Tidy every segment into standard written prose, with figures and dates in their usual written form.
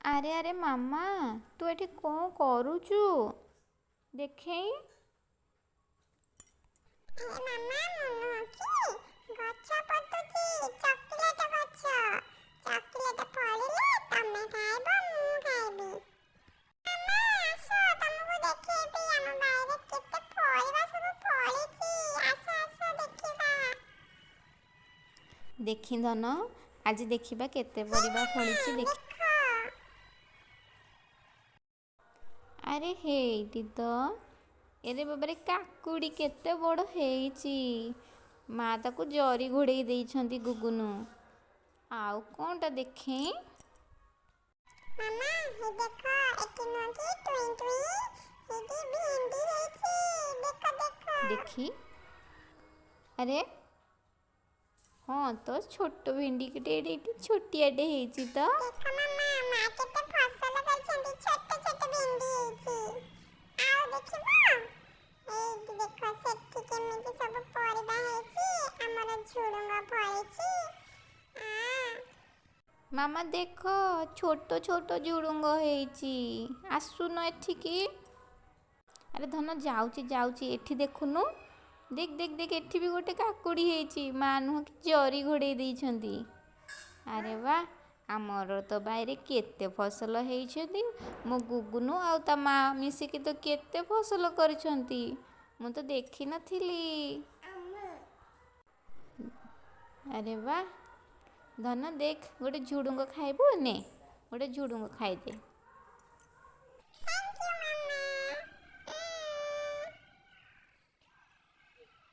ଆରେ ଆରେ ମାମା, ତୁ ଏଠି କ'ଣ କରୁଛୁ ଦେଖେଇ? ଆରେ ମାମା, ମୁଁ ନୁହଁ କି ଗଛ ପୋତୁଛି, ଚକୋଲେଟ ଗଛ। ଚକୋଲେଟ ଫଳିଲେ ତମେ ଖାଇବ, ମୁଁ ଖାଇବି। ମାମା, ଆସ, ତମକୁ ଦେଖେଇବି ଆମ ବାଇରେ କେତେ ପରିବା ସବୁ ଫଳିଛି। ଆସ ଆସ, ଦେଖିବା। ଦେଖି ଧନ, ଆଜି ଦେଖିବା କେତେ ପରିବା ଫଳିଛି ଦେଖି। ଦେଖ। ଆରେ ହେଇଟି ତ, ଏରେ ବାବାରେ, କାକୁଡ଼ି କେତେ ବଡ଼ ହେଇଛି! ମା ତାକୁ ଜରି ଘୋଡ଼େଇ ଦେଇଛନ୍ତି। ଗୁଗୁନୁ, ଆଉ କ'ଣଟା ଦେଖେଇ? ମାମା, ହେଇ ଦେଖ, ଏଠି ନୁହଁ କି ଟୁଇଁ ଟୁଇଁ ହେଇକି ଭେଣ୍ଡି ହେଇଛି, ଦେଖ ଦେଖ। ଦେଖି। ଆରେ ହଁ ତ, ଛୋଟ ଭେଣ୍ଡି ଗୋଟେ ଏଇଠି ଏଇଠି ଛୋଟିଆଟେ ହେଇଛି ତ। ଦେଖ ମାମା, ମା କେତେ ଫସଲ କରିଛନ୍ତି, ଛୋଟ ଛୋଟ ଭେଣ୍ଡି ହେଇଛି। ଆଉ ଦେଖିବ, ଏଇଠି ଦେଖ, ସେଠି କେମିତି ସବୁ ପରିବା ହେଇଛି। ଆମର ଝୁଡୁଙ୍ଗ ଫଳିଛି ଆ। ମାମା, ଦେଖ, ଛୋଟ ଛୋଟ ଝୁଡ଼ୁଙ୍ଗ ହେଇଛି। ଆସୁନ ଏଠିକି। ଆରେ ଧନ, ଯାଉଛି ଯାଉଛି। ଏଠି ଦେଖୁନୁ, ଦେଖ ଦେଖ ଦେଖ, ଏଠି ବି ଗୋଟେ କାକୁଡ଼ି ହେଇଛି। ମା ନୁହଁ କି ଜରି ଘୋଡ଼େଇ ଦେଇଛନ୍ତି। ଆରେ ବା, ଆମର ତ ବାଇରେ କେତେ ଫସଲ ହେଇଛନ୍ତି। ମୋ ଗୁଗୁନୁ ଆଉ ତା ମା ମିଶିକି ତ କେତେ ଫସଲ କରିଛନ୍ତି, ମୁଁ ତ ଦେଖିନଥିଲି। ଆରେ ବା ଧନ, ଦେଖ, ଗୋଟେ ଝୁଡ଼ୁଙ୍ଗ ଖାଇବୁ? ନେ, ଗୋଟେ ଝୁଡ଼ୁଙ୍ଗ ଖାଇଦେ। Thank you ମାମା।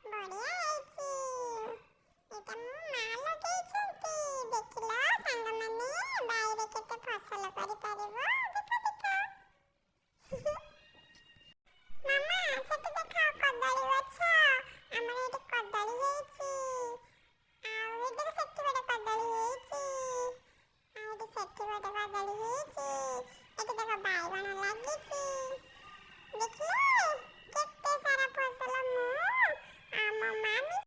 ବଢିଆ ହେଇଛି। ଏଇଟା ମୋ ମା ଲଗେଇଛନ୍ତି। ଦେଖିଲ ସାଙ୍ଗମାନେ, ବାଇରେ କେତେ ଫସଲ କରିପାରିବ, ଦେଖ ଦେଖ। ମାମା, ସେଠି ଦେଖ କଦଳୀ ଗଛ। ଆମର ଏଠି କଦଳୀ ହେଇଛି। ଆଉ ଏଠି ଦେଖ, ସେଠି ଗୋଟେ କଦଳୀ ହେଇଛି। ଆଉ ଏଠି ସେଠି ଗୋଟେ କଦଳୀ ହେଇଛି। ଏଠି ଦେଖ, ବାଇଗଣ ଲାଗିଛି।